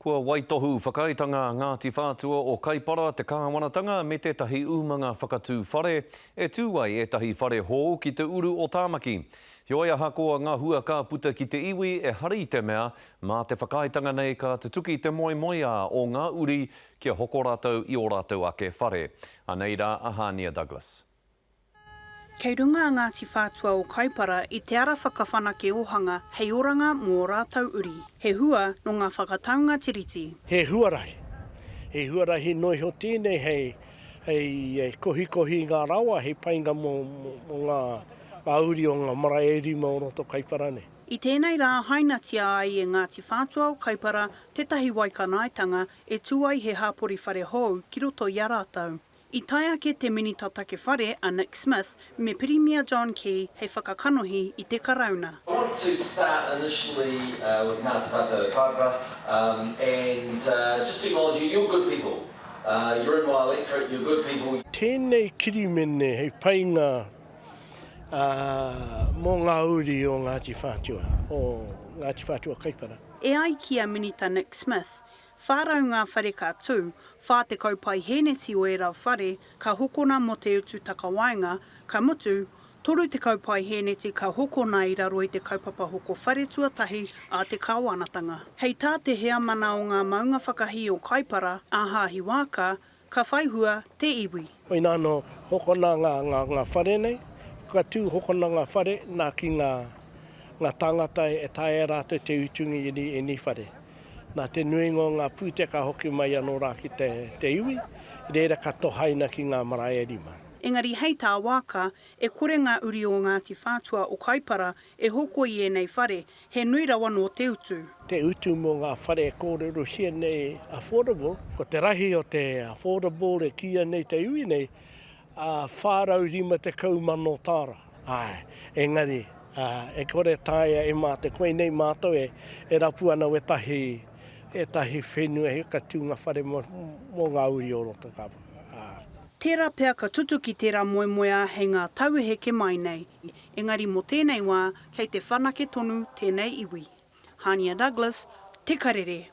Kua waitohu whakaaetanga a Ngāti Whātua o Kaipara, te kāwanatanga me tētahi umanga whakatū whare, e tū ai ētahi whare hou ki te uru o Tāmaki. Heoi ahakoa ngā hua ka puta ki te iwi, ehara i te mea, mā te whakaaetanga nei ka tutuki te moemoeā o ngā uri kia hoko rātou i ō rātou ake whare. Anei rā a Hānia Douglas. Kei runga a Ngāti Whātua o Kaipara i te ara whakawhanake ōhanga hei oranga mō ō rātou uri. He hua nō ngā whakataunga Tiriti. He huarahi. He huarahi noa iho tēnei hei, hei kohikohi i ngā rawa, hei painga mō, mō ngā, ngā uri o ngā marae e rima o roto Kaipara nei. I tēnei rā hainatia ai e Ngāti Whātua o Kaipara tētahi waikanaetanga e tū ai he hāpori whare hou ki roto i a rātou. I tae ake te Minita Take Whare a Nick Smith me Pirimia John Key hei whakakanohi i te Karauna. I want to start initially with Ngāti Whātua o Kaipara and just to acknowledge you, you're good people. You're in my electorate, you're good people. Tēnei kirimene hei painga mō ngā uri o Ngāti Whātua, o Ngāti Whātua Kaipara. E ai ki a Minita Nick Smith, 400 ngā whare ka tū, 40 paihēneti o ērā whare ka hokona mō te utu takawaenga, ka mutu, 30 paihēneti ka hokona i raro i te kaupapa hoko whare tuatahi a te kāwanatanga. Hei tā te heamana o ngā maunga whakahī o Kaipara, a Hāhi Waaka, ka whai hua te iwi. Koinā anō, hokona ngā, ngā, ngā whare nei, whakatū hokona ngā whare nā ki ngā, ngā tāngata e taea e rātou te utungi ēnei, ēnei whare. Nā te nuinga o ngā pūtea ka hoki mai anō rā ki te, te iwi, reira ka tohaina ki ngā marae e rima. Engari hei tā Waaka, e kore ngā uri o Ngāti Whātua o Kaipara e hoko i ēnei whare, he nui rawa nō te utu. Te utu mō ngā whare e kōrerohia nei affordable, ko te rahi o te affordable e kīia nei te iwi nei, ā, 450,000 tāra. Āe, engari, ā, e kore taea e mātou, koinei mātou e, e rapu ana wētahi, ētahi whenua he whakatūnga whare mō, mō ngā uri o roto ka, ā. Tērā pea ka tutuki tērā moemoeā hei ngā tau e heke mai nei, engari mō tēnei wā kei te whanake tonu tēnei iwi. Hania Douglas, Te Karere.